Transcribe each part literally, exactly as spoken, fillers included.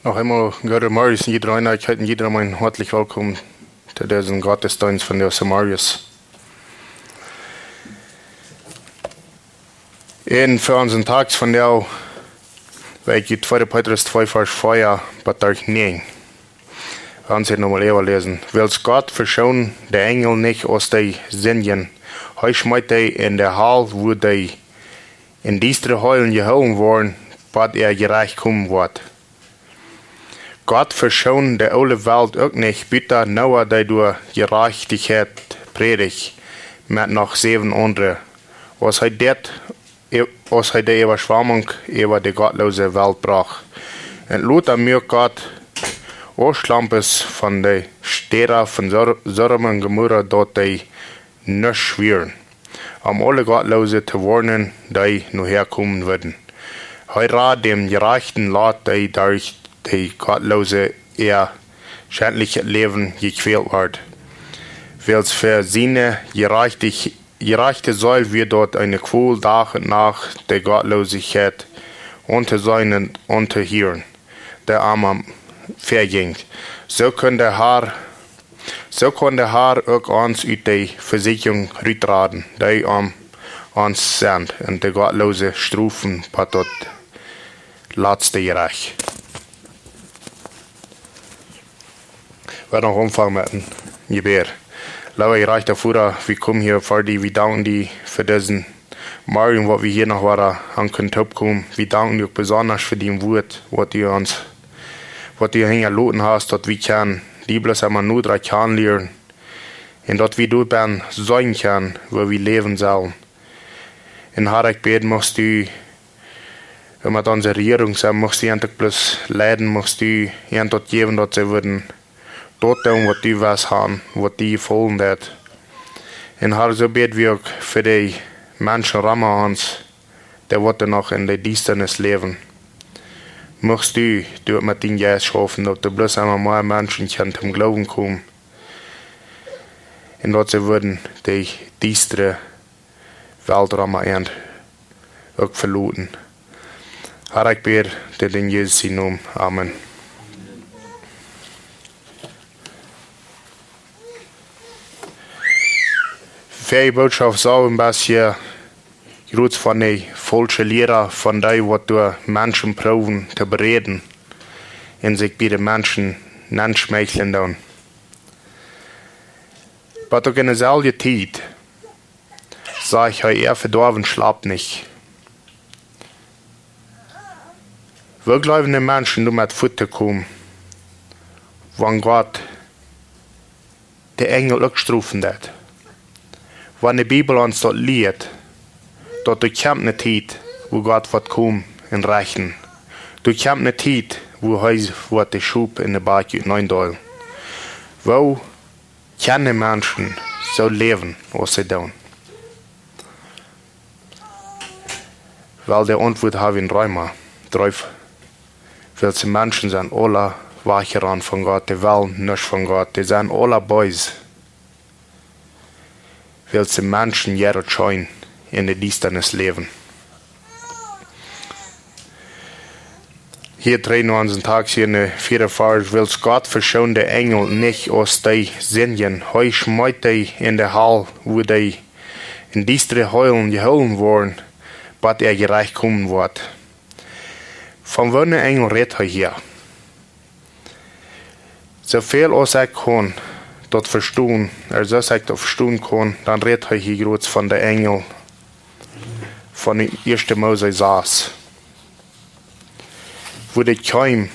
Noch eemol goodemorjes un jieda eena, ekj heet jieda eenen hartlich welkom to disen Gottesdeenst von de Samarius. Un fa onsen Tekjst vondoag well ekj tweede Petrus twee Varsch vea bat Varsch näajen. Ons hia nochmol äwaläsen. Wiels Gott veschoond de Enjel nich aus dee sindjen, hee schmeet dee enne Hal, wua dee en diestre Heulen jehoolen woaren, bat äa Jerecht komen woat. Gott veschoond de oole Welt uk nich, buta Noah, dee doa Jerajchtichkjeit prädicht, met noch säwen aundre, aus hee dit, aus hee de Äwaschwamunk äwa de gottloose Welt brocht. Un lota muak Gott Aschklompes von de Städa von Sor-, Sodom un Gomorra, daut dee nuscht wieren, om aule Gottloose to woarnen, dee nohäa komen wudden. Hee rad däm Jerajchten Lot, dee derch de Gottloose äa schentlichet Läwen jekjwält wort. Wiels fa siene jerajchtich-, jerajchte Seel wia daut eene Kwol, Dach un Nacht de Gottlosigkjeit auntoseenen un auntohieren, dee am, am väajinkj. Soo kunn de Har, soo kunn de Har uk ons ut de Vesieekjunk rutraden, dee om ons sent, un de Gottloose strofen bat daut latste Jerecht. Wie woaren noch aunfangen met een Jebäd. Leewa jerajchta Voda, wie komen hia ver die, wie danken die fa disen Morjen, waut wie hia noch wieren aun kunnen toopkomen. Wie danken die uk besonda fa dien Wort, waut du ons, waut du hinjaloten hast, daut wie kjennen die bloos emol noda kjanen lieren. Un daut wie doa bie sennen kjennen, woo wie läwen sellen. Un Har, ekj bäd, muchst du met onse Rejierunk sennen, muchst du an uk bloos leiden, muchst du an daut jäwen, daut see wudden daut doonen, waut du west haben, waut die jefaulen deed. Un Har, soo bäd wie uk fa de Menschen rom ons, dee waut noch en de Diestanis läwen. Muchst du doa met dienen Jeist schaufen, daut doa bloos emol mea Menschen kjennen toom Gloowen komen. Un daut see wudden de diestre Welt rom äant uk veloten. Har, ekj bäd dit en Jesus sienen Nomen. Amen. Väaje Bootschoft sach een bät jrod von de faulsche Liera, von dee waut doa Menschen proowen to beräden un sikj bie de Menschen nenschmeicheln doonen. Oba uk en deselwje Tiet sajcht hee, äa Vedoawen schlapt nich. Woo jleewen de Menschen doamet fuat to komen, wan Gott de Enjel uk strofen deed? Wan de Bibel ons daut lieet, daut doa kjemt eene Tiet, wua Gott woat komen un rechten. Doa kjemt eene Tiet, wua hee woat de Schop un de Boakj uteneen deelen. Woo kjennen Menschen soo läwen, aus see doonen? Well, de Auntwuat hab wie en Reema dree. Wiels de Menschen sent aula wajchjerant von Gott, dee wellen nuscht von Gott, dee sent aula bees. Wiels de Menschen jieren scheen en de Diestanis läwen. Hia trigj no onsen Tekjst hia en de vieede Varsch: Wiels Gott veschoond de Enjel nich aus dee sindjen, hee schmeet dee en de Hal, wua dee en diestre Heulen jehoolen woaren, bat äa Jerecht komen woat. Von woone Enjel rät hee hia? Soo väl aus ekj kaun daut vestonen, ea, soo aus ekj daut vestonen kaun, dan rät hee hia jrod von de Enjel von de ieeschte Mose sas, wua dee kjeemen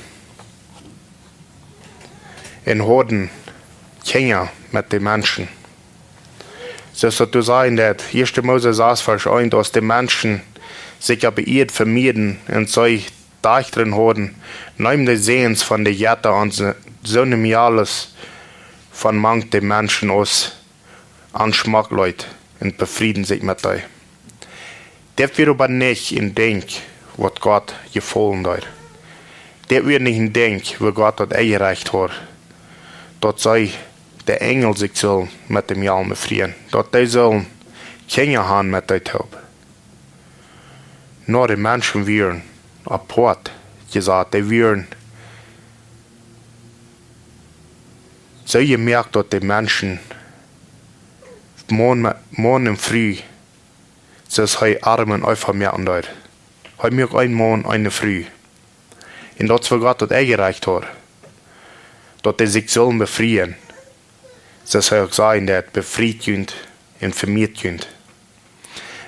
un hauden Kjinja met de Menschen. Soo aus daut doa sajcht en daut ieeschte Mose sas Varsch eent, aus de Menschen sikj opp de Ieed vemieeden un see Dajchta hauden, neemen de Säns von de Jetta aun, soone Mejales von mank de Menschen aus an schmock leet un befrieden sikj met dee. Dit wia oba nich een Dinkj, waut Gott jefaulen deed. Dit wia nich een Dinkj, wua Gott daut enjerecht haud, daut see, de Enjel, sikj sullen met däm Jalm befrieen, daut dee sullen Kjinja han met dee toop. Nä, de Menschen wieren apoat jesat, dee wieren soo jemoakt, daut de Menschen, Maun, Maun un Fru, soo aus hee Adam un Eva moaken deed. Hee muak een Maun un eene Fru. Un daut es woo Gott daut enjerecht haud, daut dee sikj sullen befrieen. Soo aus hee uk säd, daut: Befriet junt un vemieet junt.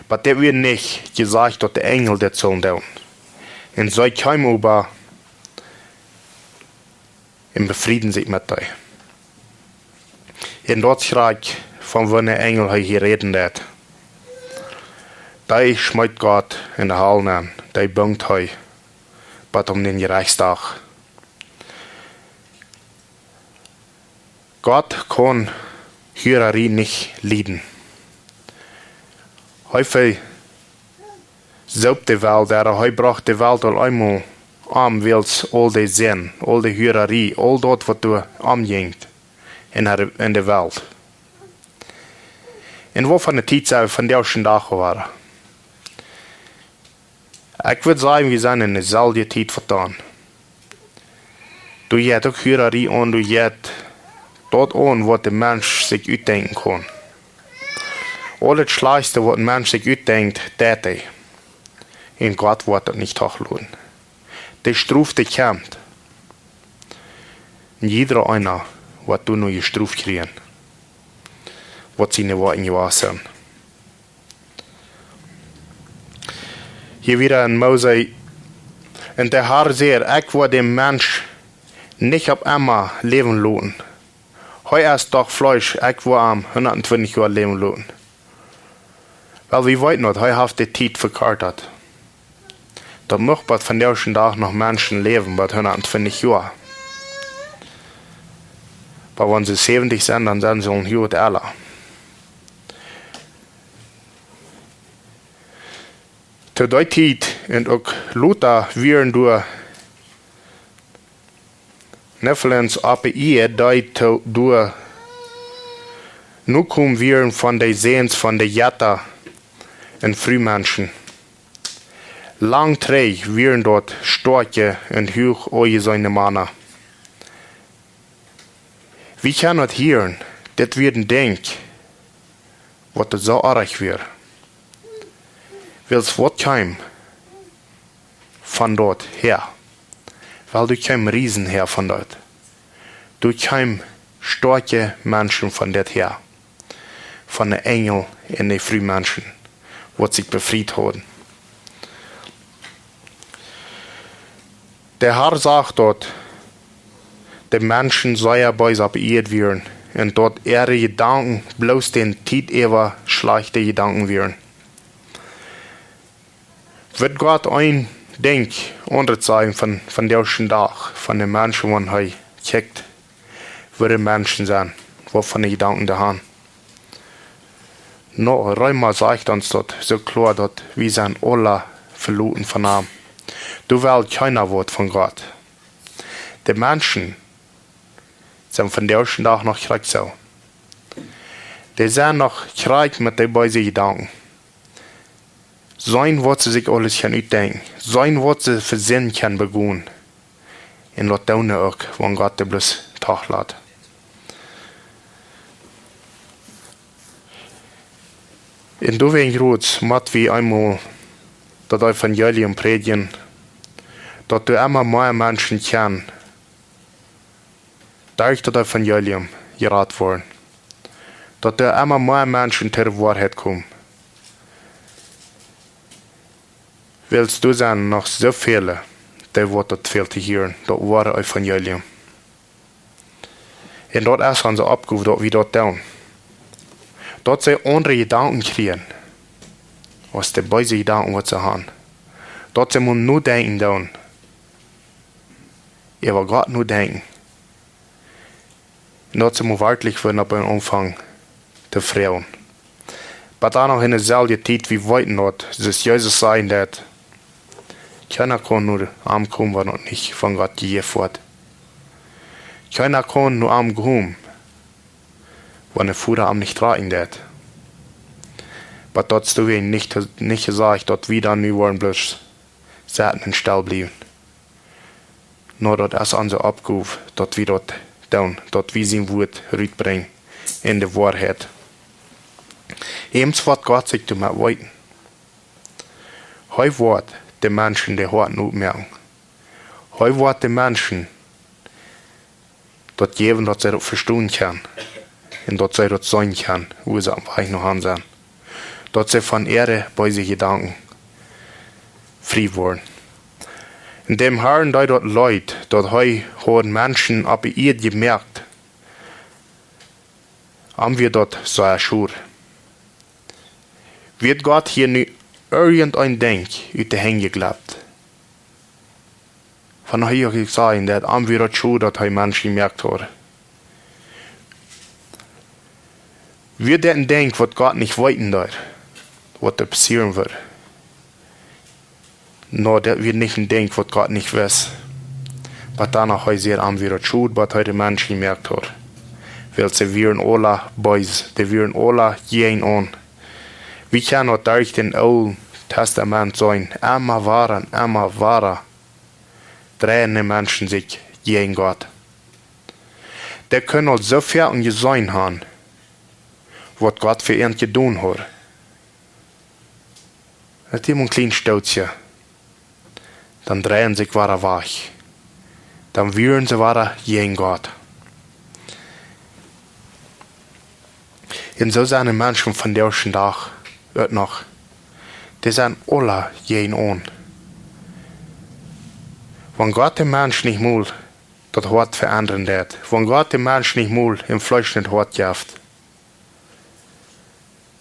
Oba dit wia nich jesajcht, daut de Enjel dit sullen doonen. Un see kjeemen oba un befrieden sikj met dee. Un daut es krakjt von waut de Enjel hee hia räden deed. Dee schmeet Gott enne Hal nenn, dee bunk hee bat aum Jerechtsdach. Gott kaun Hurarie nich lieden. Hee vesoop de Welt, ooda hee brocht de Welt aul eemol om, wiels aul de Sind, aul de Hurarie, aul daut, waut doa omjinkj en de, en de Welt. Un waut fa eene Tiet sent wie vondoag dän Dach jeworden? Ekj wudd sajen, wie sent en deeselwje Tiet vondoag. Doa jeit uk Hurarie aun, doa jeit daut aun, waut de Mensch sikj utdenkjen kaun. Aul daut Schlajchtste, waut een Mensch sikj utdenkjt, deit hee. Un Gott woat daut nich toloten. De Strof, dee kjemt. Un jieda eena woat doano jestroft kjrieen, waut siene Woakjen jewast sent. Hia wada en Mose: Un de Herr säd: Ekj woa dän Mensch nich opp emma läwen loten. Hee es doch Fleesch, ekj woa am hundat twintich Joa läwen loten. Well, wie weeten daut, hee haft de Tiet vekjort. Daut mucht bat vondoag dän Dach noch Menschen läwen bat hundat twintich Joa. Oba wan see säwentich sent, dan sent see aul een Joa ooda ella. To dee Tiet un uk lota wieren doa Nephilims oppe Ieed, dee to, doa Nokomen wieren von de Säns von de Jetta un Frumenschen. Lang trigj wieren doa stoakje un huach aunjeseene Mana. Wie kjennen daut hieren, dit wia een Dinkj, waut doa soo oajch wia. Wiels waut kjeem von doa häa? Well, doa kjeemen Riesen häa von doa. Doa kjeemen stoakje Menschen von doa häa. Von de Enjel un de Frumenschen, waut sikj befriet hauden. De Herr sach daut de Menschen sea bees oppe Ieed wieren un daut äare Jedanken bloos de Tiet äwa schlajchte Jedanken wieren. Wudd Gott een Dinkj aundasch sajen von, vondoag dän Dach, von de Menschen, wan hee kjikjt, woo de Menschen sent, waut fa Jedanken dee haben? Nu, Reema sajcht ons daut soo kloa, daut wie sent aula veloaren von am. Doa well kjeena waut von Gott. De Menschen sent vondoag dän Dach noch krakjt soo. Dee sent noch krakjt met de beese Jedanken. Seenen, waut see sikj aules kjennen utdenkjen. Seenen, waut see fa Sind kjennen begonen. Un daut doonen uk, wan Gott dee bloos toloten. Un doawäajen, Jroots, mott wie eemol daut Evangelium prädjen, daut doa emma mea Menschen kjennen derch daut Evangelium jerat woaren. Daut doa emma mea Menschen to de Woarheit komen. Wiels doa sent noch soo väle, dee waut daut fält to hieren, daut woare Evangelium. Un daut es onse Oppgow, daut wie daut doonen. Daut see aundre Jedanken kjrieen, aus de beese Jedanken, waut see haben. Daut see motten nodenkjen doonen. Äwa Gott nodenkjen. Un daut see mol werkjlich woaren opp eenen Aunfank tofräd. Oba dan noch en deeselwje Tiet, wie weeten daut, soo aus Jesus säd, daut kjeena kaun no am komen, wan daut nich von Gott jejäft woat. Kjeena kaun no am komen, wan de Voda am nich droagen deit. Oba daut es doawäajen nich, nich jesajcht, daut wie dan nu woaren bloos sitten un stell bliewen. Nu, daut es onse Oppgow, daut wie daut doonen, daut wie sien Wort rutbrinjen en de Woarheit. Eems woat Gott sikj doamet weeten. Hee woat de Menschen de Hoaten opmoaken. Hee woat de Menschen daut jäwen, daut see daut vestonen kjennen. Un daut see daut seenen kjennen, woo see aum Wajch no am sent. Daut see von äare beese Jedanken frie woaren. Un däm Harn deed daut leet, daut hee haud Menschen opp de Ieed jemoakt, om wia daut soo schod. Wia Gott hia nu irjent een Dinkj ut de Henj jeklaupt? Von hia ekj sajen, daut am wia daut schod, daut hee Menschen jemoakt haud. Wia daut een Dinkj, waut Gott nich weeten deed, waut doa passieren wudd? Nä, daut wia nich een Dinkj, waut Gott nich wist. Oba dan noch, hee säd, am wia daut schod, waut hee de Menschen jemoakt haud. Wiels see wieren aula bees, dee wieren aula jäajen am. Wie kjennen daut derch daut Oole Tastament seenen, emma wada un emma wada dreien de Menschen sikj jäajen Gott. Dee kjennen aul soo väl jeseenen haben, waut Gott fa an jedonen haud. Daut es mau een kjlien Stootje. Dan dreien see sikj wada wajch. Dan wieren see wada jäajen Gott. Un soo sent de Menschen vondoag dän Dach uk noch. Dee sent aula jäajen am. Wan Gott dän Menschen nich mol daut Hoat veendren deed, wan Gott dän Menschen nich mol een Fleesch un Hoat jeft,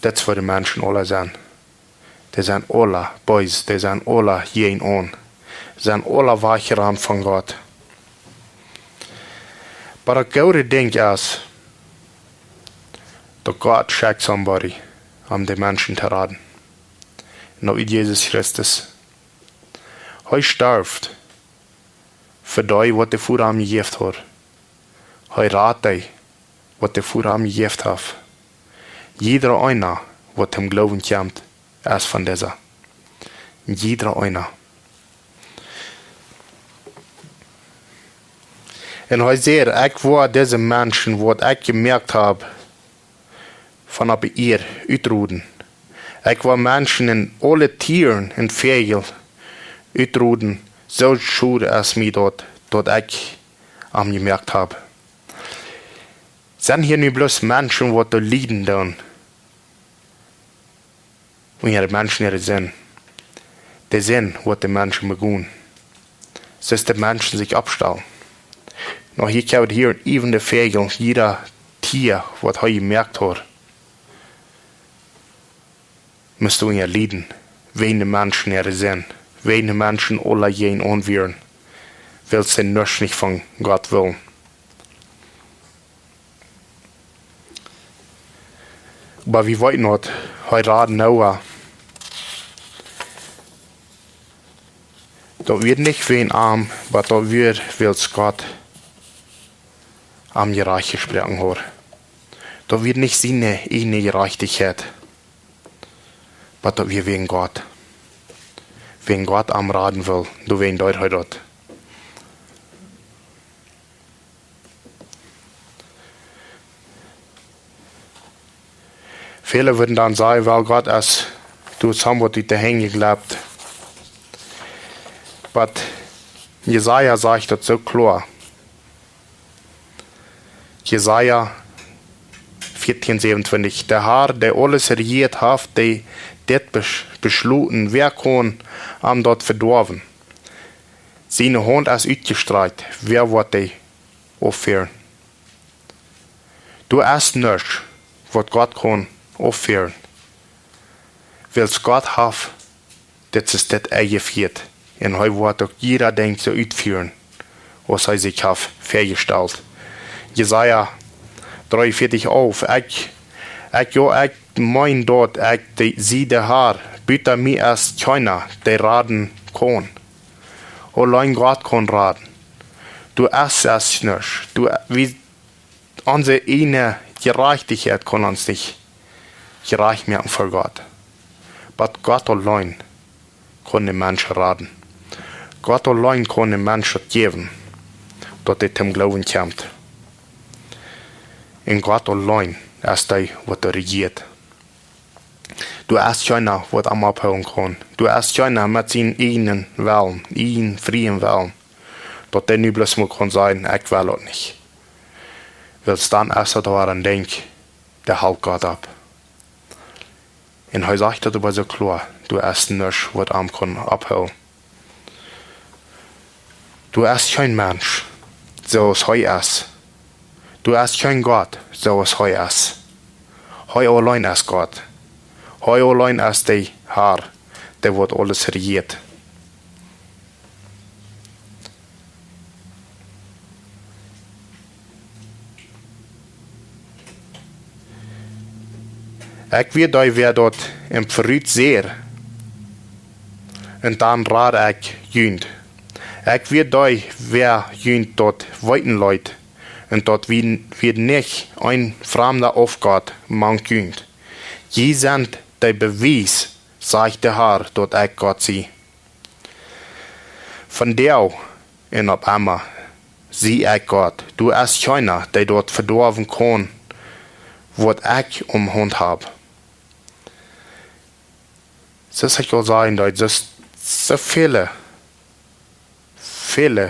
daut es woo de Menschen aula sent. Dee sent aula bees, dee sent aula jäajen am. Sent aula wajchjerant von Gott. Oba daut goode Dinkj es, daut Gott schekjt somebody, om de Menschen to raden. Un daut es Jesus Christus. Hee storf fa dee, waut de Voda am jejäft haud. Hee rad dee, waut de Voda am jejäft haft. Jieda eena, waut em Gloowen kjemt, es von dise. Jieda eena. Un hee säd: Ekj woa dise Menschen, waut ekj jemoakt hab, von opp de Ieed utroden. Ekj woa Menschen un aule Tieren un Väajel utroden, soo schod es mie daut, daut ekj am jemoakt hab. Sent hia nu bloos Menschen, waut doa lieden doonen? Un jo, de Menschen äare Sind. De Sind, waut de Menschen begonen. Soo aus de Menschen sikj oppstalen. Noch hia kjemt hia äwen de Väajel, jieda Tia, waut hee jemoakt haud, must unja lieden, wäajen de Menschen äare Sind, wäajen de Menschen aula jäajen am wieren, wiels see nuscht nich von Gott wullen. Oba wie weeten daut, hee rad Noah. Daut wia nich wäajen am, oba daut wia, wiels Gott am jerajcht jesproaken haud. Daut wia nich siene ieejne Jerajchtichkjeit, oba daut wia wäajen Gott. Wäajen Gott am raden wull, doawäajen deed hee daut. Väle wudden dan sajen: Well, Gott es doa somewhat ut de Henj jeklaupt. Oba Jesaja sajcht daut soo kloa. Jesaja vieetieen säwenuntwintich: De Har, dee aules rejieet haft, dee dit besch-, beschloten, wäa kaun am daut vedoawen? Siene Haunt es utjestrakjt, wäa woat dee auffieren? Doa es nuscht, waut Gott kaun auffieren. Wiels Gott haft dit es dit enjefieet. Un hee woat uk jieda Dinkj soo utfieren, aus hee sikj haft väajestalt. Jesaja dreeunvieetich alf: Ekj, ekj, jo, ekj meen daut, ekj, de, sie de Har, buta mie es kjeena, dee raden kaun. Auleen Gott kaun raden. Doa es, es nuscht. Doa, wie, onse ieejne Jerajchtichkjeit kaun ons nich jerajcht moaken ver Gott. Oba Gott auleen kaun de Menschen raden. Gott auleen kaun de Menschen daut jäwen, daut hee toom Gloowen kjemt. Un Gott auleen es dee, waut doa rejieet. Doa es kjeena, waut am opphoolen kaun. Doa es kjeena met sienen eenen Wellen, eenen frieen Wellen, daut dee nu bloos mol kaun sajen: "Ekj well daut nich." Wiels dan es daut doa een Dinkj, dee helt Gott opp. Un hee sajcht daut oba soo kloa: Doa es nuscht, waut am kaun opphoolen. Doa es kjeen Mensch, soo aus hee es. Doa es kjeen Gott, soo aus hee es. Hee auleen es Gott. Hee auleen es de Har, dee waut aules rejieet. Ekj wia dee, wäa daut em Verut säd, un dan rad ekj junt. Ekj wia dee, wäa junt daut weeten leet, un daut wia, wia nich een framda Aufgott mank junt. Jie sent de Bewies, sajcht de Har, daut ekj Gott sie. Vondoag un opp emma sie ekj Gott. Doa es kjeena, dee daut vedoawen kaun, waut ekj em Haunt hab. Soo aus ekj aul säd, daut soo, soo väle, väle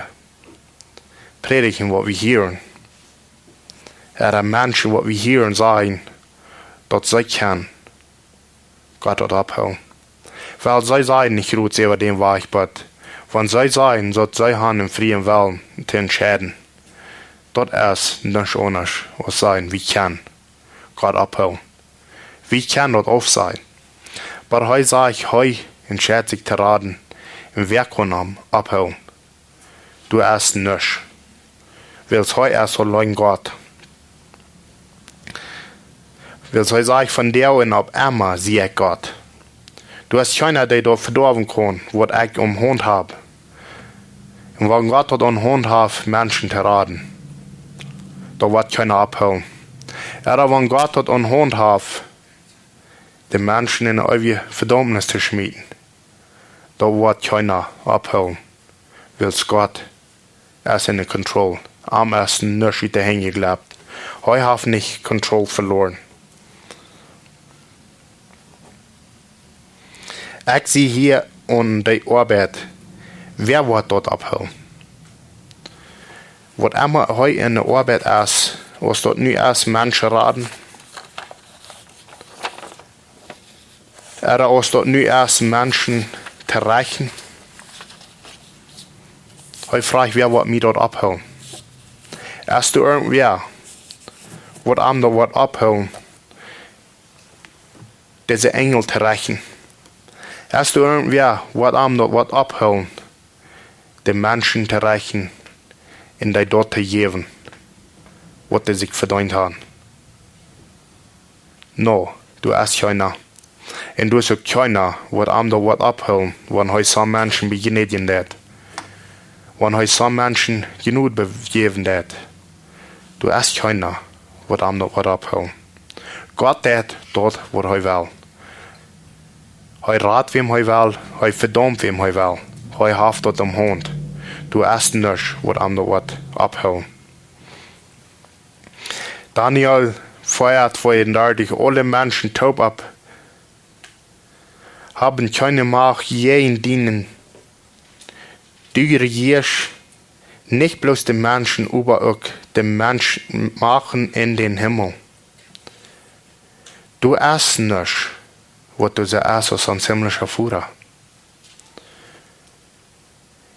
Prädichten, waut wie hieren, ooda Menschen, waut wie hieren, sajen, daut see kjennen Gott daut opphoolen. Wiels see sajen nich groot äwa dän Wajch, oba wan see sajen, daut see haben een frieen Wellen to entscheiden, daut es nuscht aundasch aus sajen, wie kjennen Gott opphoolen. Wie kjennen daut aufsajen. Oba hee sajcht, hee entscheit sikj to raden, un wäa kaun am opphoolen? Doa es nuscht. Wiels hee es auleen Gott. Wiels hee sajcht, vondoag un opp emma sie ekj Gott. Doa es kjeena, dee daut vedoawen kaun, waut ekj em Haunt hab. Un wan Gott daut em Haunt haft, Menschen to raden, daut woat kjeena opphoolen. Ooda wan Gott daut em Haunt haft, de Menschen en de eewje Vedaumnis to schmieten, daut woat kjeena opphoolen. Wiels Gott es en de Kontroll. Am es nuscht ut de Henj jejlept. Hee haft nich Kontroll veloaren. Ekj sie hia aun de Oabeit. Wäa woat daut opphoolen? Waut emma hee en de Oabeit es, aus daut nu es Menschen raden, ooda aus daut nu es Menschen to rechten, hee frajcht, wäa woat mie daut opphoolen? Es doa irjentwäa, waut am daut woat opphoolen, dise Enjel to rechten? Es doa irjentwäa, waut am daut woat opphoolen, de Menschen to rechten un dee daut to jäwen, waut dee sikj vedeent haben? Nä, doa es kjeena. Un doa es uk kjeena, waut am daut woat opphoolen, wan hee soone Menschen bejnädijen deit. Wan hee soone Menschen Jnod bejäwen deit. Doa es kjeena, waut am daut woat opphoolen. Gott deit daut, waut hee well. Hee rat, wäm hee well, hee vedaumt, wäm hee well. Hee haft daut em Haunt. Doa es nuscht, waut am daut woat opphoolen. Daniel vea, tweeundartich: Aule Menschen toop opp haben kjeene Macht jäajen dienen. Du rejieescht nich bloos de Menschen, oba uk de Menschen, Machten en dän Himmel. Doa es nuscht, waut doa soo es aus een himmlischa Voda.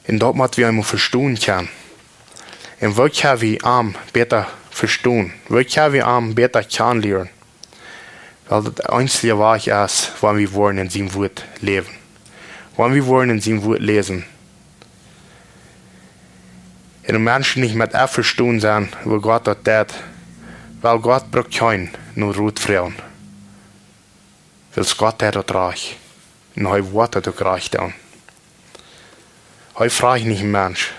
Un daut mott wie eemol vestonen kjennen. Un woo kjenn wie am bäta vestonen? Woo kjenn wie am bäta kjanen lieren? Wiels daut eensje Wajch es, wan wie woaren en sien Wuat läwen. Wan wie woaren en sien Wuat läsen. Un de Menschen nich met envestonen sent, woo Gott daut deit, wiels Gott brukt kjeenen no Rot froagen. Wiels Gott deit daut rajcht. Un hee woat daut uk rajcht doonen. Hee frajcht nich een Mensch: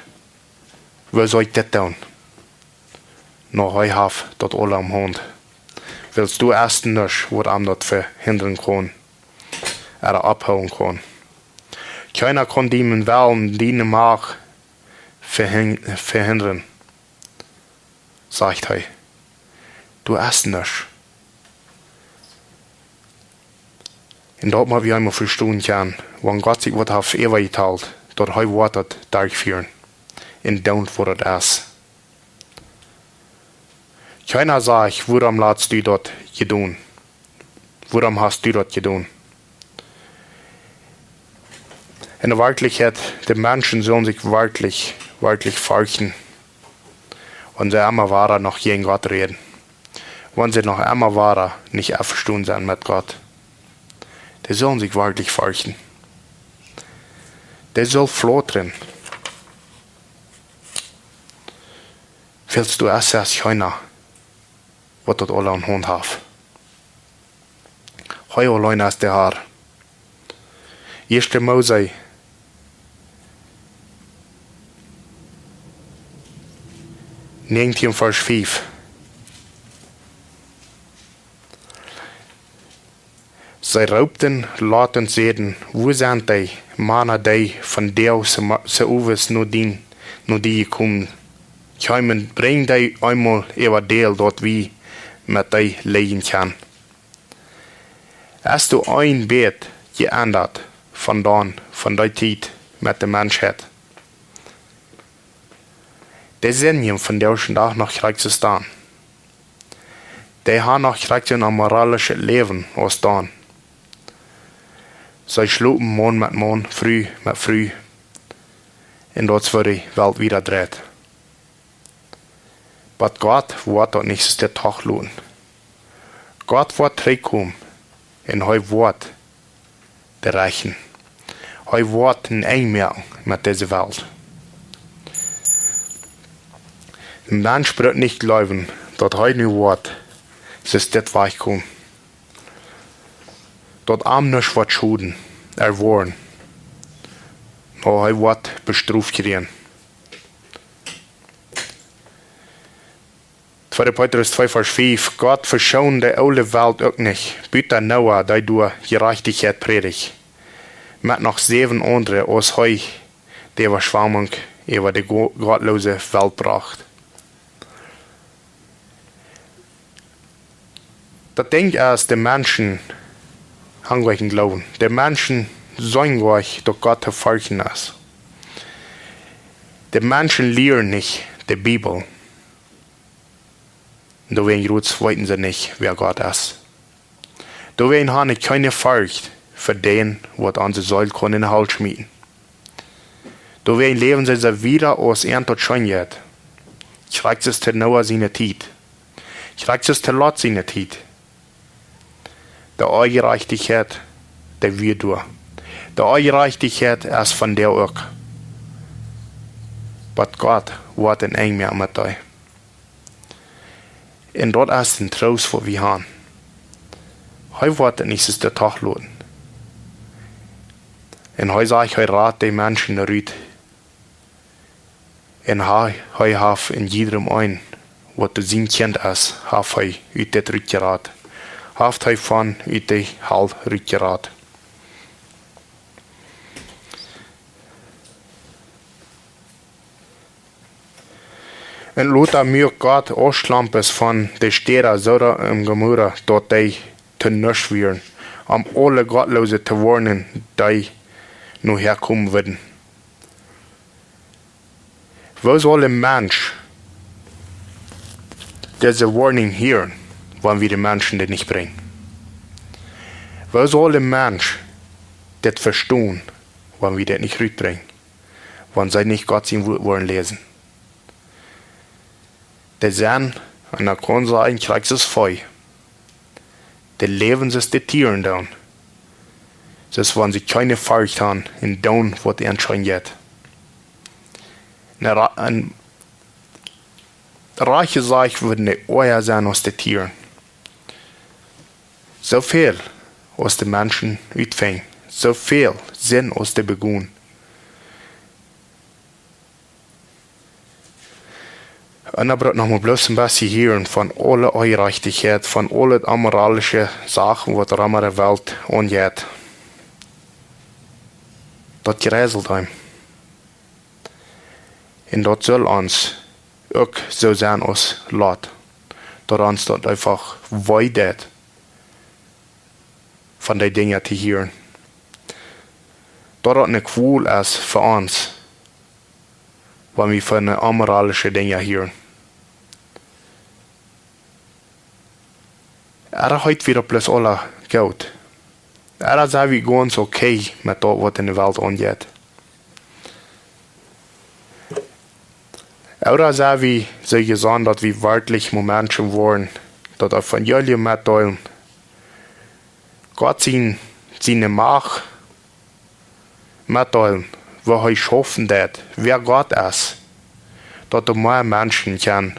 "Woo saul ekj dit doonen?" Nä, hee haft daut aula em Haunt. Wiels doa es nuscht, waut am daut vehindren kaun, ooda ophoolen kaun. Kjeena kaun dienen Wellen, diene Macht vehin-, vehindren, sajcht hee. Doa es nuscht. Un daut mott wie eemol vestonen kjennen, wan Gott sikj waut haft äwajetalt, daut hee woat daut derchfieren. Un doonen woat daut es. Kjeena sajcht: "Wuarom latst du daut jedonen? Wuarom hast du daut jedonen?" En de Werkjlichkjeit, de Menschen sellen sikj werkjlich, werkjlich ferchten, wan see emma wada noch jäajen Gott räden. Wan see noch emma wada nich envestonen sent met Gott. Dee sellen sikj werkjlich ferchten. Dee sellen flotren. Wiels doa es, es kjeena, waut daut aula aun Haunt haft. Hee auleen es de Har. Ieeschte Mose näajentieen, Varsch fief. See roopten lot un säden: "Wua sent dee Mana, dee vondoag se ma-, se owes no dien, no die jekomen kjeemen? Brinj dee eemol äwa Deel, daut wie met dee läajen kjennen." Es doa een bät jeendat von dan, von dee Tiet met de Menschheit? Dee sent vondoag dän Dach noch krakjt soo aus dan. Dee haben noch krakjt een amoralischet Läwen aus dan. See schlopen Maun met Maun, Fru met Fru. Un daut es woo de Welt wieda dreit. Oba Gott woat daut nich soo toloten. Gott woat trigjkomen un hee woat rechten. Hee woat een Enj moaken met dise Welt. De Mensch brukt nich jleewen, daut hee nu woat, soo aus dit wajchkomen. Daut am nuscht woat schoden, erwoaren. Nä, hee woat bestroft kjrieen. Tweede Petrus twee, Varsch fief: "Gott veschoond de oole Welt uk nich, buta Noah, dee doa Jerajchtichkjeit prädicht, met noch säwen aundre, aus hee de Äwaschwamunk äwa de go-, gottloose Welt brocht." Daut Dinkj es, de Menschen haben goa kjeen Gloowen. De Menschen seenen goa nich, daut Gott to ferchten es. De Menschen lieren nich de Bibel. Doawäajen weeten see nich, wäa Gott es. Doawäajen haben see kjeene Forcht fa dän, waut onse Seel kaun enne Hal schmieten. Doawäajen läwen see soo wieda aus an daut scheen jeit. Krakjt soo aus to Noah siene Tiet. Krakjt soo aus to Lot siene Tiet. De Onjerajchtichkjeit, dee wia doa. De Onjerajchtichkjeit es vondoag uk. Oba Gott woat een Enj moaken met dee. Un daut es een Troost, waut wie haben. Hee woat daut nich soo toloten. Un hee sajcht, hee rat de Menschen rut. Un hee, hee haft en jiedrem een, waut doa sien Kjint es, haft hee ut dit rutjerat. Haft hee von ut de Hal rutjerat. Un lota muak Gott Aschlampes von de Städa Sodom un Gomorra, daut dee to nuscht wieren, om aule Gottloose to woarnen, dee no häa komen wudden. Woo saul een Mensch dise Woarnunk hieren, wan wie de Menschen dit nich brinjen? Woo saul een Mensch dit vestonen, wan wie dit nich rutbrinjen? Wan see nich Gott sien Wuat woaren läsen. Dee sent, un daut kaun sennen, krakjt soo aus Vee. Dee läwen soo aus de Tieren doonen. Soo aus wan see kjeene Forcht haben un doonen, waut an scheen jeit. Een ra-, een rajchta Saul wudd nich oaja sennen aus de Tieren. Soo väl aus de Menschen utfinjen, soo väl Sind aus dee begonen. Un dan brukt noch mau bloos een bät hieren von aule Onjerajchtichkjeit, von aule amoralische Sachen, waut rom de Welt aunjeit. Daut jreizelt eenem. Un daut saul ons uk soo sennen aus Lot. daut ons daut eefach wee deit, von dee Dinja to hieren. Daut daut eene Kwol es fa ons, wan wie von onmoralische Dinja hieren. Ea heet wada bloos aula goot. Ea sent wie gaunz okay met daut, waut enne Welt aunjeit. Ooda sent wie soo jesonnen, daut wie werkjlich Momente woaren, daut Evangelium metdeelen, Gott sien, siene Macht metdeelen, woo hee schaufen deit, wäa Gott es, daut doa mea Menschen kjennen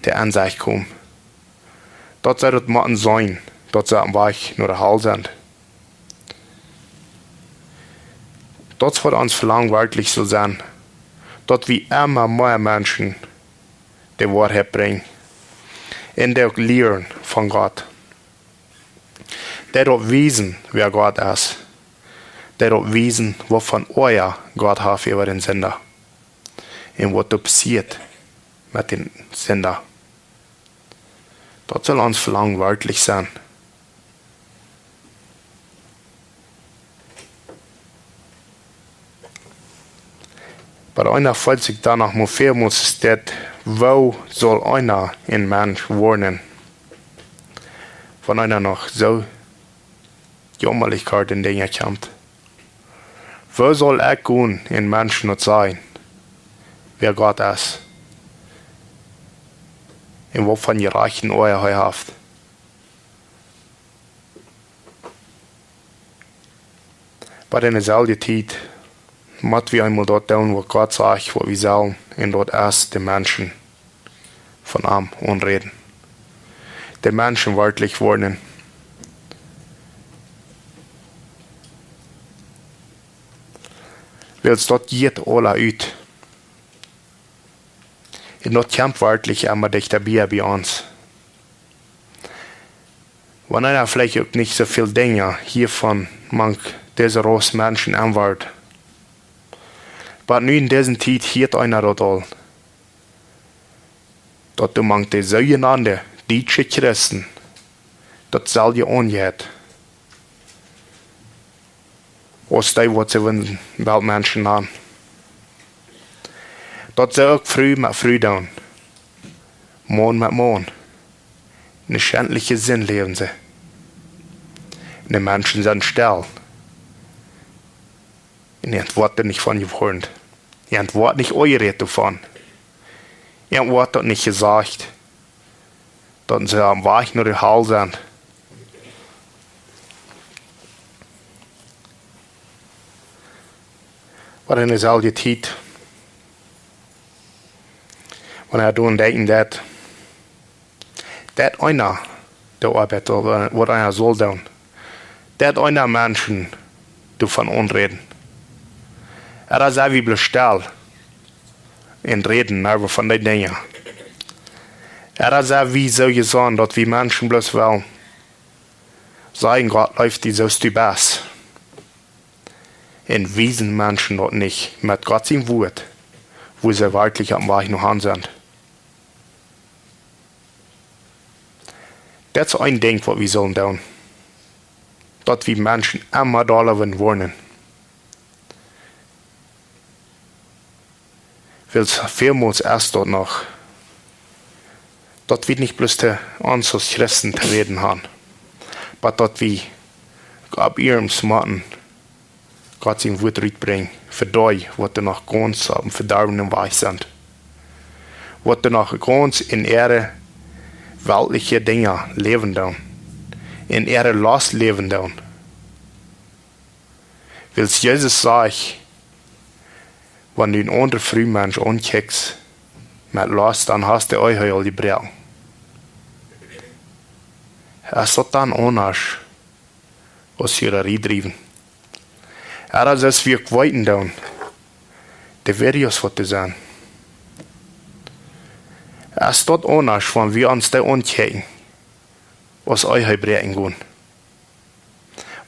to Ensecht komen. Daut see daut motten seenen, daut see aum Wajch no de Hal sent. Daut es waut ons Velangen werkjlich saul sennen, daut wie emma mea Menschen de Woarheit brinjen un dee uk lieren von Gott. Dee daut wiesen, wäa Gott es. Dee daut wiesen, waut fa Oaja Gott haft äwa dän Sinda. Un waut doa passieet met dän Sinda. Daut saul ons Velangen werkjlich sennen. Oba eena froacht sikj dan noch mol väl mol, es daut, woo saul eena een Mensch woaren, wan eena noch soo jämalich kort en Dinja kjemt? Woo saul ekj gonen un Menschen daut sajen, wäa Gott es? Un waut fa jerajchte Oaja hee haft? Oba en deeselwje Tiet mott wie eemol daut doonen, waut Gott sajcht, waut wie sellen, un daut es de Menschen von am aunräden. De Menschen werkjlich woaren. Wiels daut jeit aula ut. Un daut kjemt werkjlich emma dichta bie, bie ons. Wan eena veleicht uk nich soo väl Dinja hia von mank dise Rauss Menschen aunwoat. Oba nu en dise Tiet hieet eena daut aul. Daut doa mank de soojenande dietsche Christen daut selwje aunjeit aus dee, waut see wellen Weltmenschen nanen. Daut see uk Fru met Fru doonen, Maun met Maun. Eene schendliche Sind läwen see. Un de Menschen sent stell. Un an woat doa nich von jewoarnt. An woat nich aunjerät doavon. An woat daut nich jesajcht, daut see aum Wajch no de Hal sent. Oba en deeselwje Tiet, wan eena doaraun denkjen deit, daut eena de Oabeit, waut eena saul doonen, daut eena Menschen doavon aunräden. Ooda sent wie bloos stell un räden äwa von dee Dinja? Ooda sent wie soo jesonnen, daut wie Menschen bloos wellen sajen, Gott leeft die soo aus du best? Un wiesen Menschen daut nich met Gott sien Wuat, woo see werkjlich aum Wajch no am sent? Daut es een Dinkj, waut wie sellen doonen. Daut wie Menschen emma dolla woaren woarnen. Wiels välmols es daut noch, daut wie nich bloos to ons aus Christen to räden haben, oba daut wie opp iernst motten Gott sien Wuat rutbrinjen fa dee, waut doa noch gaunz oppem vedarwnen Wajch sent, waut doa noch gaunz en äare weltliche Dinja läwen doonen, en äare Lost läwen doonen. Wiels Jesus sajcht, wan du eene aundre Frumensch aunkjikjst met Lost, dan hast du de Ehe aul jebroaken. Es daut dan aundasch aus Huararie driewen? Ooda es daut, waut wie uk weeten doonen, de Videos waut doa sent? Es daut aundasch, wan wie ons dee aunkjikjen, aus Ehe jebroaken gonen?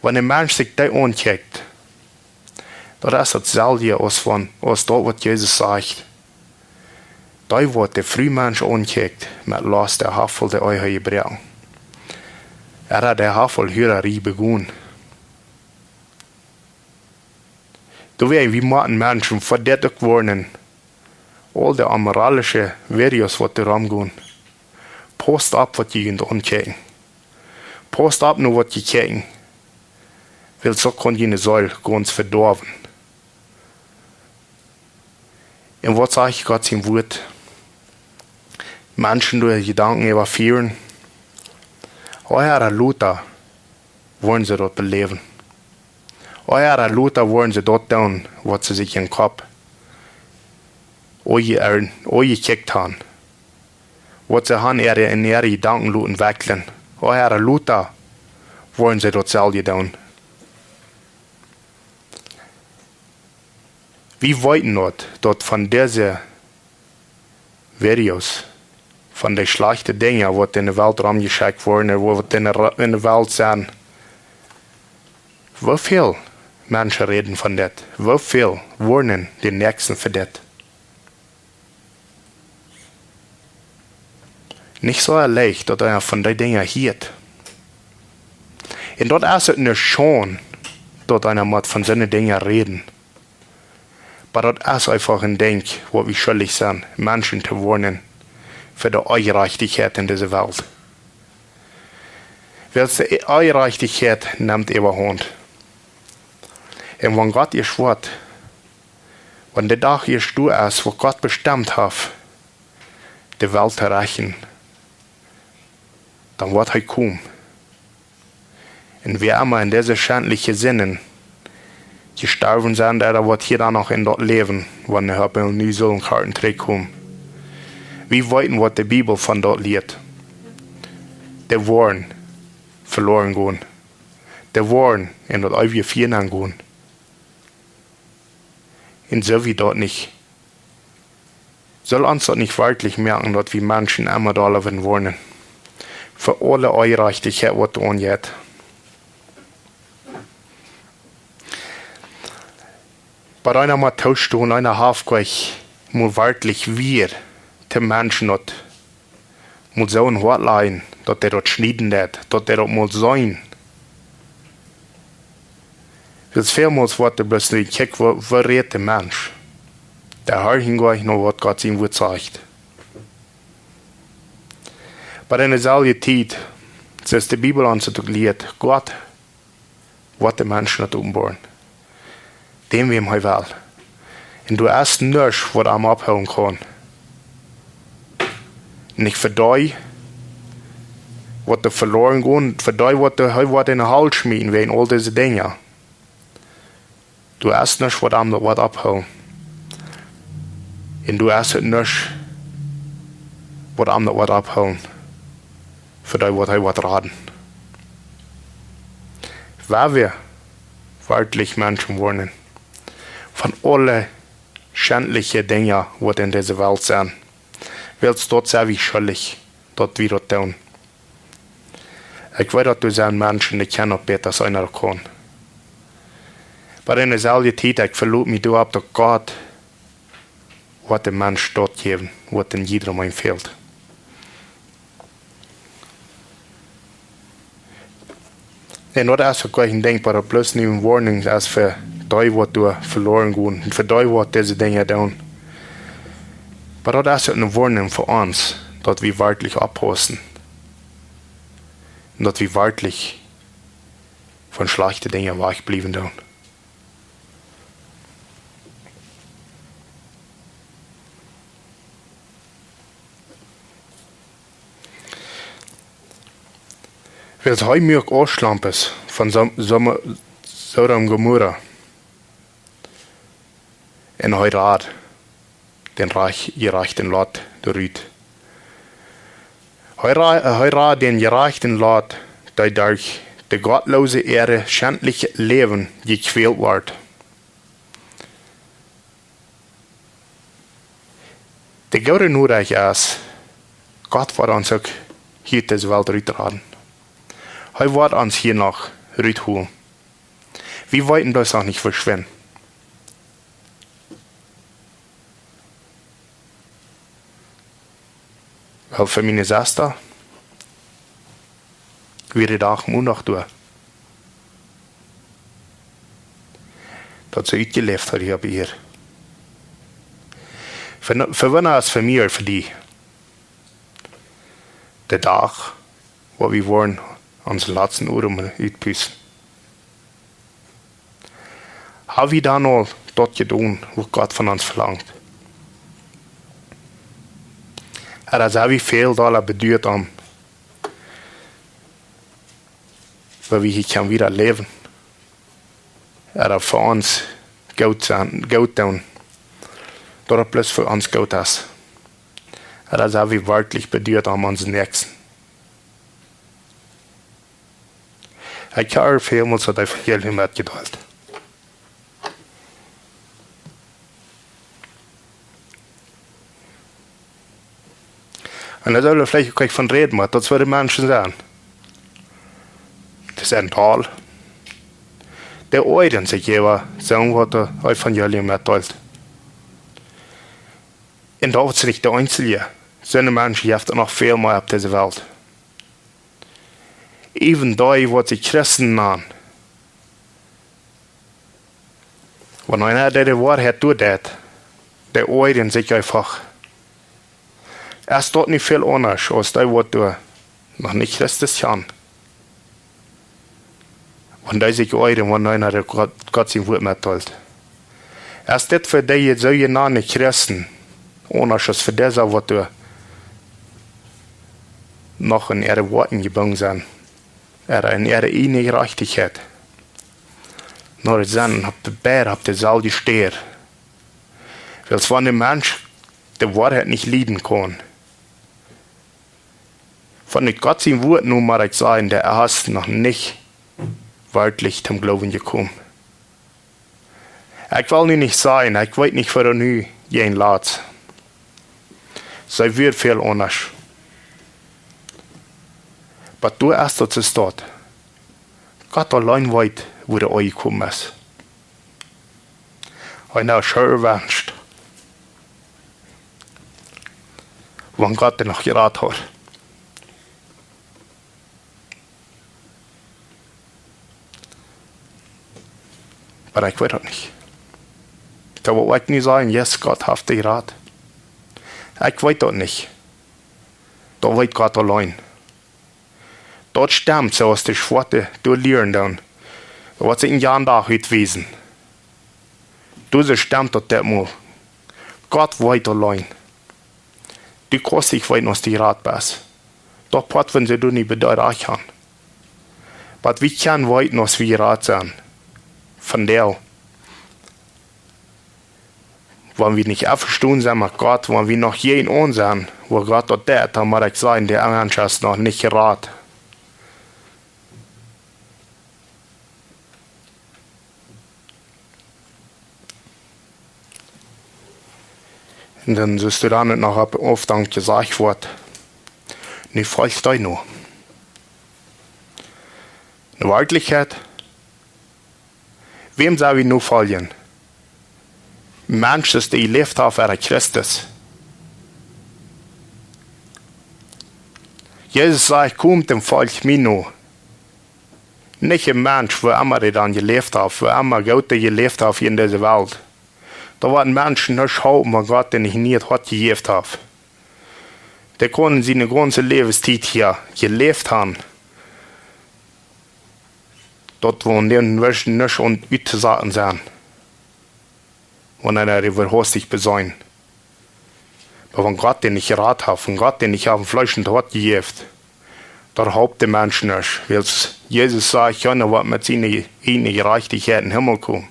Wan een Mensch sikj dee aunkjikjt, daut es daut selwje aus wan, aus daut, waut Jesus sajcht. Dee waut de Frumensch aunkjikjt met Lost, dee haft aul de Ehe jebroaken. Ea dee haft aul Hurarie begonen. Doawäajen, wie motten Menschen fa dit uk woarnen. Aul de amoralische Videos waut doa romgonen. Paust opp waut jie junt aunkjikjen. Paust opp no waut jie kjikjen. Wiels soo kaun june Seel gaunz vedoawen. Un waut sajcht Gott sien Wuat? Menschen doonen Jedanken äwafieren. Ea lota woaren see daut beläwen. Ea lota woaren see daut doonen, waut see sikj em Kopp aunje-, aunjekjikjt haben. Waut see haben äare, en äare Jedanken loten wekjlen. Ea lota woaren see daut selwje doonen. Wie weeten daut, daut von dise Videos, von de schlajchte Dinja, waut en de Welt romjeschekjt woaren, waut en de Ra-, en de Welt sent, woo väl Menschen räden von dit? Woo väl woarnen dän Näakjsten fa dit? Nich soo leicht, daut eena von dee Dinja hieet. Un daut es uk nich scheen, daut eena mott von soone Dinja räden. Oba daut es eefach een Dinkj, waut wie schuldich sent, Menschen to woarnen fa de Onjerajchtichkjeit en dise Welt. Wiels de Onjerajchtichkjeit nemt äwahaunt. Un wan Gott ieescht woat, wan de Dach ieescht doa es, waut Gott bestemt haft, de Welt to rechten, dan woat hee komen. Un wäa emma en dise schendliche Sinden jestorwen sent, dee woat hia dan noch en daut Läwen, wan hee opp een Nusel un Karten trigjkomen. Wie weeten, waut de Bibel von daut lieet. Dee woaren veloren gonen. Dee woaren en daut eewje Fia gonen. Un soo wie daut nich, saul ons daut nich werkjlich moaken, daut wie Menschen emma dolla woarnen fa aule Onjerajchtichkjeit, waut doa aunjeit? Oba eena mott toostonen, eena haft nich mol werkjlich wada de Menschen daut mol soo em Hoat lajen, daut dee daut schnieden deit, daut dee daut mol seenen. Wiels välmols woat doa bloos nich jekjikjt, woo, woo rät de Mensch. Dee horchen nich no waut Gott sien Wuat sajcht. Oba en deeselwje Tiet, soo aus de Bibel ons daut uk lieet, Gott woat de Menschen daut openboaren, dän wäm hee well. Un doa es nuscht, waut am ophoolen kaun. Nich fa dee, waut doa veloren gonen, fa dee, waut doa, hee woat en de Hal schmieten wäajen aul dise Dinja. Doa es nuscht, waut am daut woat ophoolen. Un doa es uk nuscht, waut am daut woat ophoolen, fa dee, waut hee woat raden. Wan wie werkjlich Menschen woarnen von aule schendliche Dinja, waut en dise Welt sent, wiels daut sent wie schuldich, daut wie daut doonen. Ekj weet, daut doa sent Menschen, dee kjennen daut bäta aus eena kaun. Oba en deeselwje Tiet, ekj veloot mie doaropp, daut Gott woat de Mensch daut jäwen, waut en jiedrem fält. Un daut es uk een Dinkj, oba daut bloos nich eene Woarnunk es fa dee, waut doa veloren gonen, un fa dee, waut dise Dinja doonen. Oba daut es uk eene Woarnunk fa ons, daut wie werkjlich oppaussen. Un daut wie werkjlich von schlajchte Dinja wajchbliewen doonen. Wiels hee muak Aufschlampes von Som-, Som-, Sodom Gomorra. Un hee rad dän rajch-, jerajchten Lot doarut. Hee ra-, hee rad dän jerajchten Lot, dee derch de gottloose äa schendlichet Läwen jekjwält wort. De goode Norecht es, Gott woat ons uk hia ut dise Welt rutraden. Hee woat ons hia noch rutholen. Wie weeten daut noch nich, woo schwind. Well, fa miene Sesta wia de Dach Mondach doa, daut see utjeläft haud hia opp Ieed. Fa, fa wan es fa mie, fa die, de Dach, wua wie woaren onsen latsten Odem utpusten? Ha wie dan aul daut jedonen, waut Gott von ons velangt? Ooda es wie väl dolla beduat om, woo wie hia kjennen wieda läwen, ooda fa ons goot sennen, goot doonen, daut et bloos fa ons goot es? Ooda es wie werkjlich beduat om onsen Näakjsten? Ekj hab väl mol daut Evangelium metjedeelt. Un doa sell wie veleicht uk nich von räden, oba daut sent de Menschen, dee sent doll. Dee oajren sikj äwa soon, waut daut Evangelium metdeelt. Un daut sent nich de eensje. Soone Menschen jeft et noch väl mea opp dise Welt. Even dee, waut sikj Christen nanen, wan eena dee de Woarheit doadeit, dee oajren sikj eefach. Es daut nich väl aundasch aus dee, waut doa noch nich Christus sent? Wan dee sikj oajren, wan eena de Gott, Gott sien Wuat metdeelt. Es dit fa dee soojenante Christen aundasch aus fa dise, waut doa noch en äare Woakjen jebungen sent, ooda en äare ieejne Jerajchtichkjeit? Nä, dee sent opp de, beid opp deeselwje Städ. Wiels wan de Mensch de Woarheit nich lieden kaun, von de Gott sien Wuat nu, mott ekj sajen, dee es noch nich werkjlich toom Gloowen jekomen. Ekj well nu nich sajen, ekj weet nich, woo daut nu jäajen lat. See wia väl aundasch. Oba doa es daut, see steit. Gott auleen weet, woo dee aunjekomen es. Eena schauft, wan Gott dän noch jerat haud. Oba ekj weet daut nich. Daut woa ekj nich sajen, yes, Gott haft dän jerat. Ekj weet daut nich. Daut weet Gott auleen. Daut stemt, soo aus de Schwoate doa lieren dan. Daut woat sikj een Joa doa utwiesen. Doa soo stemt daut dit mol. Gott weet auleen. Du kaust nich weeten, aus du jerat best. Daut Poat, wan see doa nich bie die rajcht han. Oba wie kjennen weeten, aus wie jerat sent. Von doa, wan wie nich envestonen sent met Gott, wan wie noch jäajen aun sent, woo Gott daut deit, dan mott ekj sajen, de Mensch es noch nich jerat. Un dan sitst du dan noch opp, opp dan jesajcht woat, nu folj dee no. En Werkjlichkjeit, wäm sell wie nofoljen? Menschen, dee jeläft haben fa Christus. Jesus säd: "Komt un folcht mie no." Nich een Mensch, woo emma dee dan jeläft haft, woo emma goot dee jeläft haft en dise Welt. Doa woat een Mensch nich haben, waut Gott dän nich en daut Hoat jejäft haft. Dee kunn siene gaunze Läwenstiet hia jeläft haben. Daut woat dän nich, nich aun uttosaten sennen, wan hee doa äwa hastich besennen. Oba wan Gott dän nich jerat haft, wan Gott dän nich haft een Fleesch un Hoat jejäft, daut halpt dän Mensch nich. Wiels Jesus säd: "Kjeena woat met siene ieejne Jerajchtichkjeit em Himmel komen.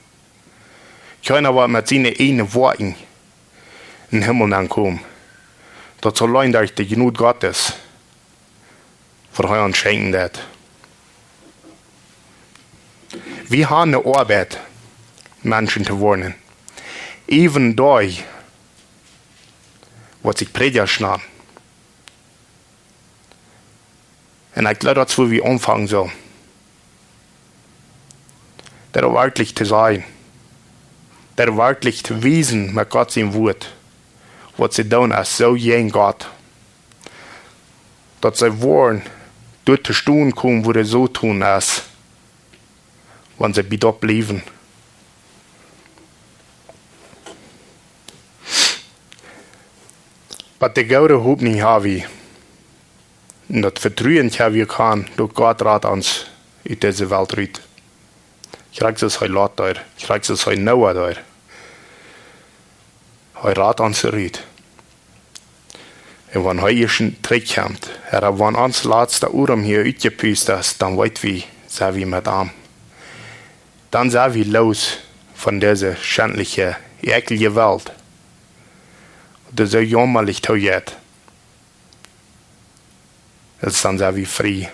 Kjeena woat met siene ieejne Woakjen em Himmel aunkomen." Daut es auleen derch de Jnod Gottes, waut hee ons schenkjen deit. Wie haben eene Oabeit, Menschen to woarnen. Even dee, waut sikj Prädja nanen. Un ekj jleew, daut es, wua wie aunfangen sellen. Daut werkjlich to sajen. Daut werkjlich to wiesen met Gott sien Wuat, waut see doonen, es soo jäajen Gott. daut see woaren doa to stonen komen, wua de Soton es, wan see bie daut bliewen. Oba de goode Hopninj ha wie. Un daut Vetruen ha wie, kaun daut Gott rat ons ut dise Welt rut. Krakjt soo aus hee Lot deed, krakjt soo aus hee Noah deed. Hee rat ons rut. Un wan hee ieescht trigj kjemt, ooda wan ons latsta Odem hia utjepust es, dan weet wie, sent wie met am. Dan sent wie loos von dise schendliche, ekjelje Welt, daut soo jaumalik toojeit. Dan sent wie frie.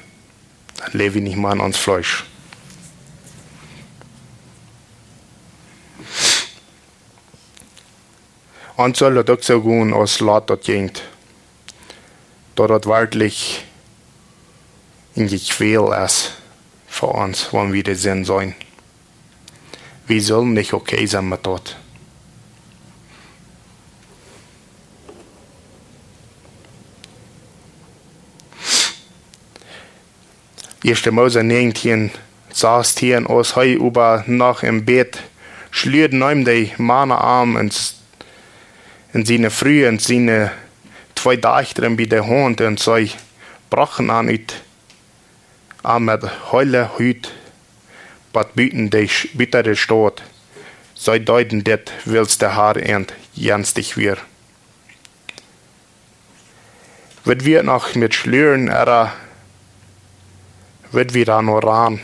Dan läw wie nich mea en ons Fleesch. Ons saul daut uk soo gonen aus Lot daut jinkj. Daut daut werkjlich een Jekwäl es fa ons, wan wie de Sind seenen. Wie sellen nich okay sennen met daut. Ieeschte Mose näajentieen sastieen, aus hee oba noch em Bad schluad, neemen de Mana am un s-, un siene Fru un siene twee Dajchta bie de Haunt un see brochten an ut, an met heele Hut, bat buten de Sch-, buta de Staut. See deeden dit, wiels de Har an jenstich wia. Wudd wie noch met schluaren, ooda wudd wie dan noch rannen?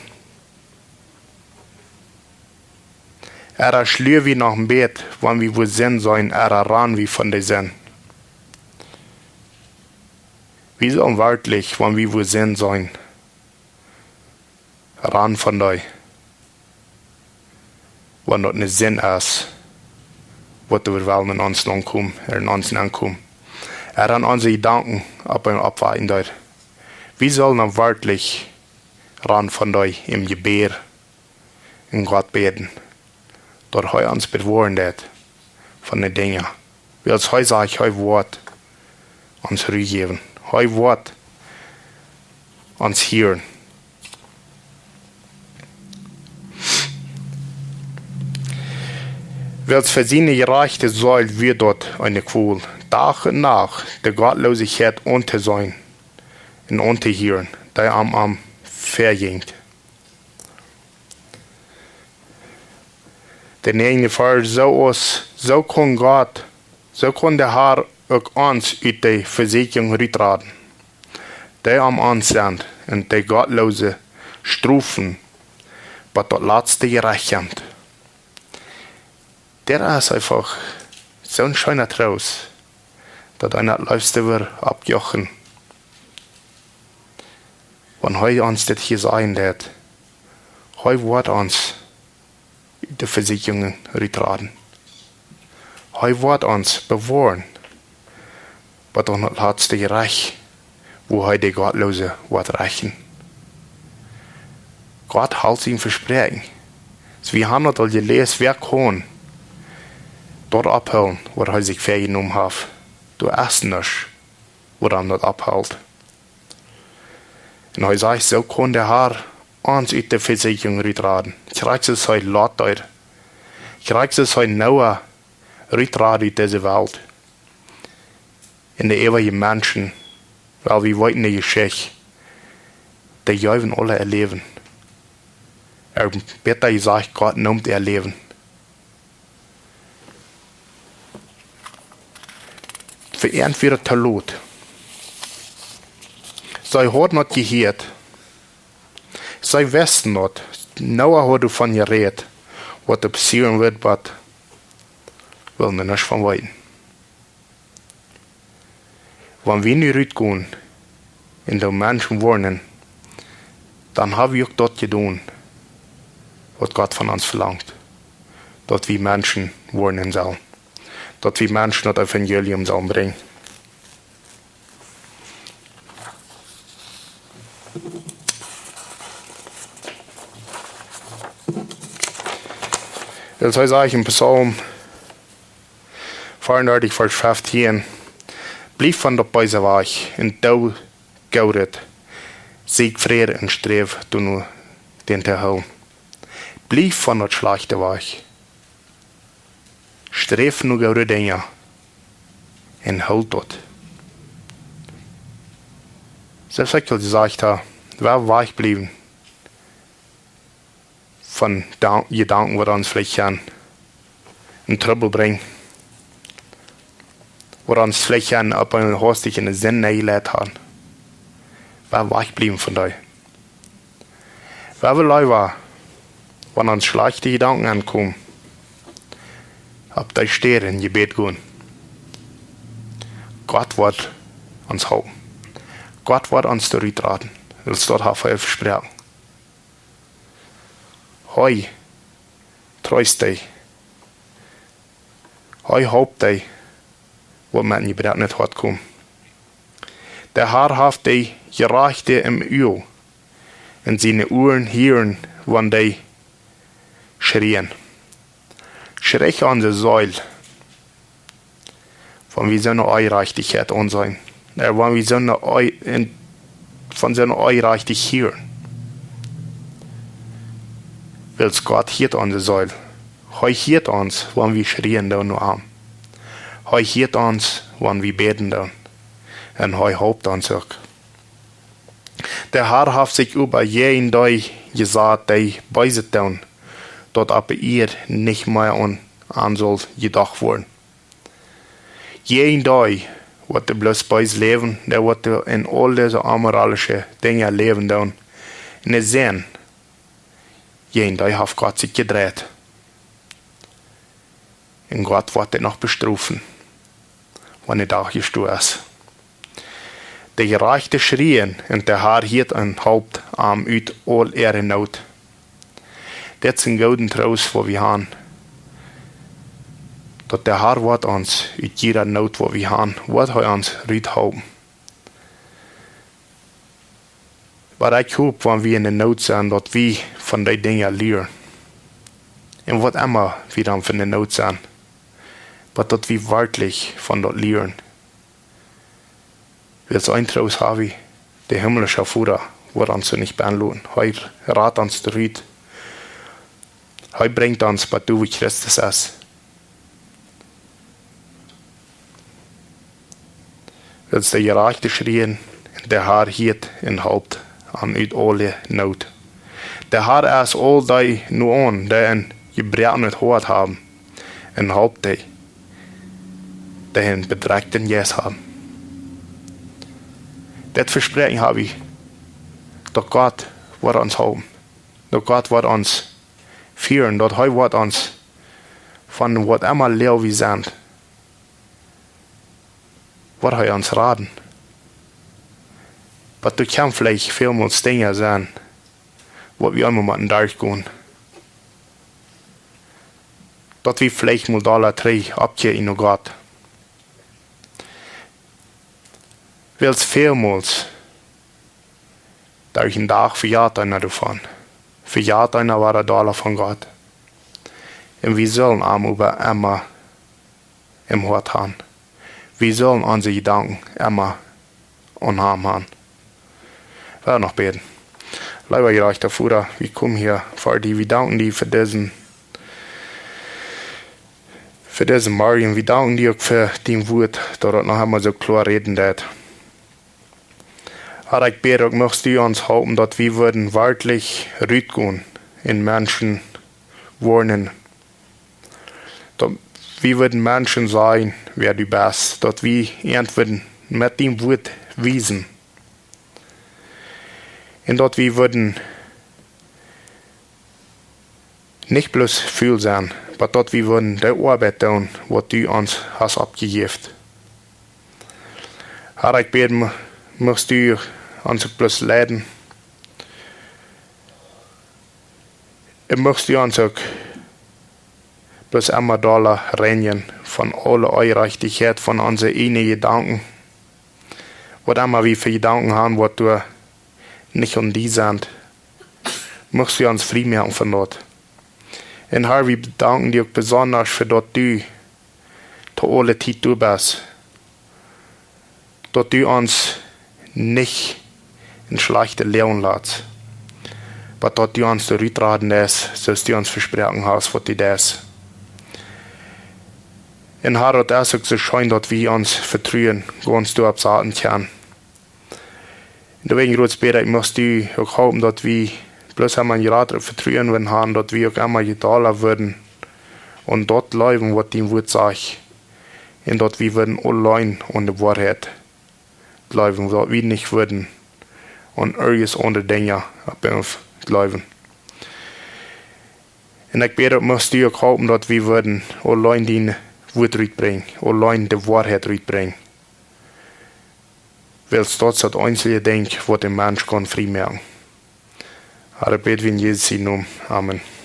Ooda schlua wie noch een bät, wan wie wua Sind seenen, ooda ran wie von de Sind? Wie sellen werkjlich, wan wie wua Sind seenen, ran von dee, wan daut ne Sind es, waut doa well en ons aunkomen, en ons aunkomen. Ooda aun onse Jedanken opp un oppwaken deit. Wie sellen dan werkjlich ran von dee em Jebäd un Gott bäden, daut hee ons bewoaren deit von de Dinja. Wiels hee sajcht, hee woat ons Ru jäwen. Hee woat ons hieren. Wiels fa siene jerajchte Seel wia daut eene Kwol, Dach un Nacht de Gottlosigkeit auntoseenen un auntohieren, dee am, am väajinkj. De näajende Varsch: Soo aus, soo kaun Gott, soo kaun de Har uk ons ut de Vesieekjunk rutraden, dee aum Enj sent, un de Gottloose strofen, bat daut latste Jerecht kjemt. Daut es eefach soon scheena Troost, daut eena daut leefste wudd oppjochen. Wan hee ons dit hia sajen deit, hee woat ons ut de Vesieekjunk rutraden. Hee woat ons bewoaren, bat aun daut latste Jerecht, wua hee de Gottloose woat rechten. Gott helt sien Vespräakjen. Soo, wie haben daut aul jeläst, wäa kaun daut aufhoolen, waut hee sikj väajenomen haft? Doa es nuscht, waut am daut aufhelt. Un hee sajcht, soo kaun de Har ons ut de Vesieekjunk rutraden. Krakjt soo aus hee Lot deed. Krakjt soo aus hee Noah rutraden ut dise Welt. Un de äwaje Menschen, wiels wie weeten de Jeschicht, dee jeewen aule äa Läwen. Ooda bäta jesajcht, Gott neem äa Läwen. Fa an wia daut to lot. See hauden daut jehieet. See wisten daut. Noah haud doavon jerät, waut doa passieren wudd, oba wullen doa nuscht von weeten. Wan wie nu rutgonen un de Menschen woarnen, dan hab wie uk daut jedonen, waut Gott von ons velangt, daut wie Menschen woarnen sellen, daut wie Menschen daut Evangelium sellen brinjen. Wiels hee sajcht en Psalm veeaundartich, Varsch feftieen: Bliew von daut Beese wajch un doo Goodet. Sieekj Fräd un sträw doano, dän to hoolen. Bliew von daut Schlajchte wajch. Sträw no goode Dinja un hool daut. Soo aus ekj aul jesajcht hab, wie wajchbliewen von Da-, Jedanken, waut ons veleicht en Trubbel brinjen, waut ons veleicht opp eemol hastich enne Sind nenjeleit haben. Wie wajchbliewen von dee. Wie wellen leewa, wan ons schlajchte Jedanken aunkomen, opp dee Städ em Jebäd gonen. Gott woat ons halpen. Gott woat ons doarut raden. Wiels daut haft hee vesproaken. Hee treest dee. Hee halpt dee, waut met een jebroakenet Hoat komen. De Har haft de Jerajchte em Uag, un siene Uaren hieren, wan dee schrieen. Schrich onse Seel, wan wie soone Onjerajchtichkjeit aunseenen, äh, wan wie soone Onj-, en-, von soone Onjerajchtichkjeit hieren. Wiels Gott hieet onse Seel. Hee hieet ons, wan wie schrieen doonen no am. Hee hieet ons, wan wie bäden doonen. Un hee halpt ons uk. De Har haft sikj oba jäajen dee jesat, dee Beeset doonen, daut opp de Ieed nich mea aun an saul jedocht woaren. Jäajen dee, waut doa bloos bees läwen, dee waut doa en aul dise amoraulsche Dinja läwen doonen, un dee sent, jäajen dee haft Gott sikj jedreit. Un Gott woat dee noch bestrofen, wan de Dach jestonen es. De Jerajchte schrieen, un de Har hieet un halpt an ut aul äare Noot. Dit es een gooden Troost, waut wie haben. Daut de Har woat ons ut jiede Noot, waut wie haben, woat hee ons ruthalpen. Oba ekj hop, wan wie enne Noot sent, daut wie von dee Dinja lieren. Un waut emma wie dan fa enne Noot sent, oba daut wie werkjlich von daut lieren. Wiels een Troost hab wie, de himmlische Voda woat ons nich benoden. Hee rat ons rut. Hee brinjt ons bat doa, wua Christus es. Wiels de Jerajchte schrieen, un de Har hieet un halpt an ut aule Noot. De Har es aul dee no aun, dee een jebroakenet Hoat haben, un halpt dee, dee een bedrekjten Jeist haben. Dit Vespräakjen hab wie, daut Gott woat ons halpen, daut Gott woat ons fieren, daut hee woat ons von waut emma Loag wie sent, woat hee ons raden. Oba doa kjennen veleicht väl mol Dinja sennen, waut wie emma motten derchgonen. Daut wie veleicht mol doa trigj oppkjikjen no Gott. Wiels väl mol derch dän Dach vejät eena doavon. Vejät eena wada doa von Gott. Un wie sellen am oba emma em Hoat haben. Wie sellen onse Jedanken emma aun am haben. Wie noch bäden. Leewa jerajchta Voda, wie komen hia ver die. Wie danken die fa disen, fa disen Morjen. Wie danken die uk fa dien Wort, daut et noch emol soo kloa räden deit. Har, ekj bäd uk, muchst du ons halpen, daut wie wudden werkjlich rutgonen un Menschen woarnen. Daut wie wudden Menschen sajen, wäa du best. Daut wie an wudden met dien Wort wiesen. Un daut wie wudden nich bloos ful sennen, oba daut wie wudden de Oabeit doonen, waut du ons hast oppjejäft. Har, ekj bäd, mu-, muchst du ons uk bloos leiden. Un muchst du ons uk bloos emma dolla reinjen von aule Onjerajchtichkjeit, von onse eejne Jedanken. Waut emma wie fa Jedanken haben, waut doa nich aun die sent, muchst du ons frie moaken von daut. Un Har, wie danken die uk besonda fa daut du to aule Tiet doa best. Daut du ons nich schlajchte Läwen lat, bat daut du ons doa rut raden deist, soo aus du ons vesproaken hast, waut du deist. Un Herr, daut es uk soo scheen, daut wie ons Vetruen gaunz doaropp saten kjennen. Un doawäajen, Gott, bäd ekj, must du uk halpen, daut wie bloos emma een jratret Vetruen wudden haben, daut wie uk emma jedolla wudden aun daut jleewen, waut dien Wort sajcht, un daut wie wudden auleen aun de Woarheit jleewen, daut wie nich wudden aun irjent aundre Dinja opp ons jleewen. Un ekj bäd, daut must du uk halpen, daut wie wudden auleen dien Wort rutbrinjen, auleen de Woarheit rutbrinjen. Wiels daut es daut eensje Dinkj, waut een Mensch kaun frie moaken. Herr, bäd wie en Jesus sien Nomen. Amen.